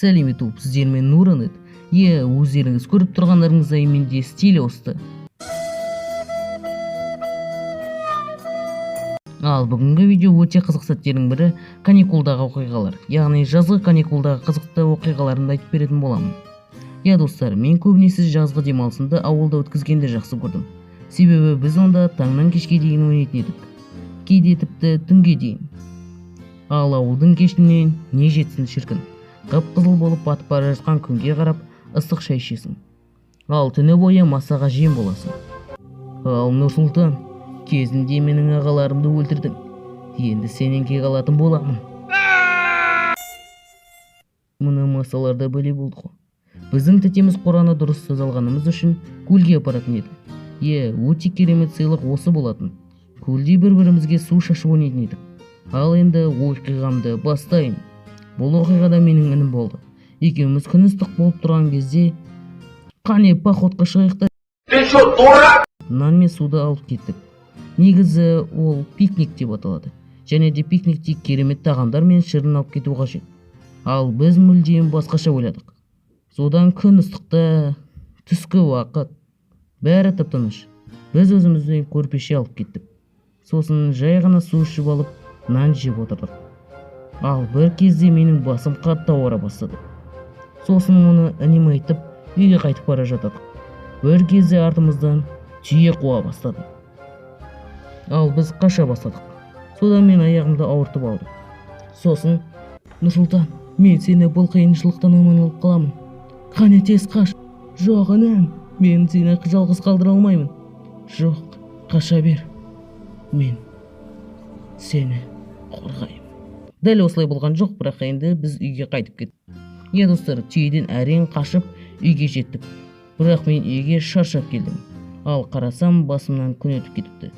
Сәлем, Ютуб, сіздермен Нуранет. Иә, өздеріңіз көріп тұрғандарыңыздай, менде стиль ауысты. Ал бүгінгі видео өте қызық сәттердің бірі — каникулдағы оқиғалар, яғни жазғы каникулдағы қызықты оқиғаларымды айтып беретін боламын. Иә, достар, мен көбінесе жазғы демалысымды ауылда өткізгенді жақсы көрдім. Себебі біз онда таңнан кешке дейін ойнайтын едік. Кейде тіпті түнге дейін. Ал ауылдың кешінен не жетсін, шіркін. Қып-қызыл болып батып бара жатқан күнге қарап ыстық шай ішесің. Ал түні бойы масаға жем боласың. Ал Нұрсұлтан, кезінде менің ағаларымды өлтірдің. Енді сенен кек алатын боламын. Мына масаларда бәле болды ғой. Біздің тәтеміз қораны дұрыс тазалағанымыз үшін көлге апаратын еді. Е, өте керемет сыйлық осы болатын. Көлде бір-бірімізге су шашып ойнайтын едік. Ал енді оқиғамды бастайын. Бұл оқиғада менің інім болды. Екеуміз күн ыстық болып тұрған кезде, қане, походқа шығайық та. Ты что, дурак? Нан мен суды алып кеттік. Негізі ол пикник деп аталады. Және де пикникте керемет тағамдар мен шырын алып кету қажет. Ал біз мүлдем басқаша ойладық. Содан күн ыстықта, түскі уақыт, бәрі тып-тыныш. Біз өзімізбен көрпеше алып кеттік. Сосын жай ғана су ішіп алып, нан жеп отырдық. Ал бір кезде менің басым қатты ауыра бастады. Сосын оны інім айтып, үйге қайтып бара жатадық. Бір кезде артымыздан түйе қуа бастады. Ал біз қаша бастадық. Содан мен аяғымды ауыртып алдым. Сосын: «Нұрсұлтан, мен сені бұл қиыншылықтан аман алып қаламын. Қане, тез қаш!» «Жоқ, інім, мен сені жалғыз қалдыра алмаймын». «Жоқ, қаша бер. Мен сені қорғаймын». Дәл осылай болған жоқ, бірақ енді біз үйге қайтып кеттік. Иә, достар, түйеден әрең қашып үйге жеттік. Бірақ мен үйге шаршап келдім. Ал қарасам, басымнан күн өтіп кетіпті.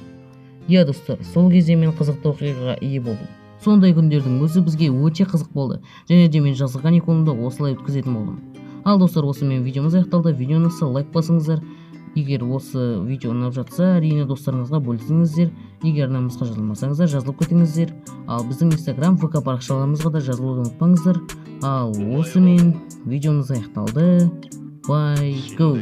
Иә, достар, сол кезде мен қызықты оқиғаға ие болдым. Сондай күндердің өзі бізге өте қызық болды. Және де мен жазғы каникулымды осылай өткізетін болдым. Ал достар, осымен видеомыз аяқталды. Видеоны ұнаса, лайк басыңыздар. Егер осы видео ұнап жатса, әрине, достарыңызға бөлісіңіздер. Егер арнамызға жазылмасаңыздар, жазылып кетіңіздер. Ал біздің Инстаграм, ВК парақшаларымызға да жазылуды ұмытпаңыздар. Ал осымен видеомыз аяқталды. Bye go.